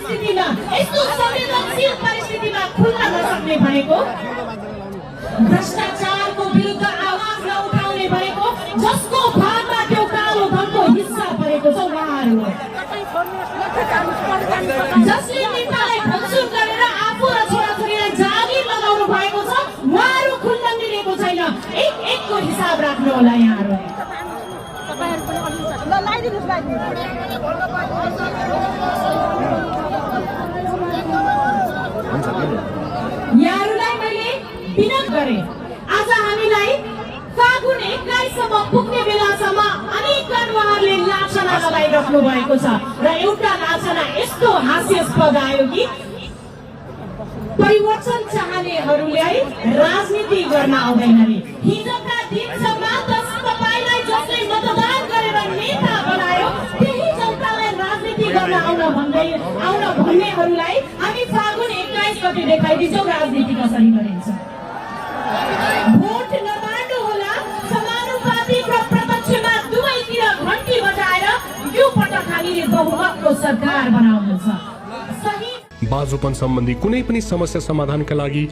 परिस्थितिमा यस्तो संवेदनशील परिस्थितिमा खुल्न नसक्ने भनेको भ्रष्टाचारको विरुद्ध आवाज नउठाउने भनेको जसको भागमा त्यो कालो धनको हिस्सा परेको छ उहाँहरू हो। जसले नेतालाई भत्सुर गरेर आफू र छोराछोरीलाई जागिर लगाउनु भएको छ उहाँहरू खुल्न मिलेको छैन। एकको हिसाब राख्नु होला यहाँहरू। यहाँहरूलाई मैले विनोद गरे आज हामीलाई फागुन 21 सम्म पुग्ने बेलासम्म अनेकन उहाँहरूले लाछना लगाइराख्नु भएको छ र एउटा लाछना यस्तो हास्यास्पद आयो कि परिवर्तन चाहनेहरूलाई राजनीति गर्न आउँदैन रे। हिजोका दिनसम्म तपाईलाई जसले मतदान गरेर नेता बनायो त्यही जनतालाई राजनीति गर्न आउन भन्नेहरूलाई हामी फागुन 21 गते देखाइदिन्छौँ राजनीति कसरी गरिन्छ। भोट नबाड्नु होला। समानुपातिक र प्रत्यक्षमा दुवैतिर घन्टी बजाएर यो पटक हामीले बहुमतको सरकार बनाउनु छ। सही बाजुपन सम्बन्धी कुनै पनि समस्या समाधानका लागि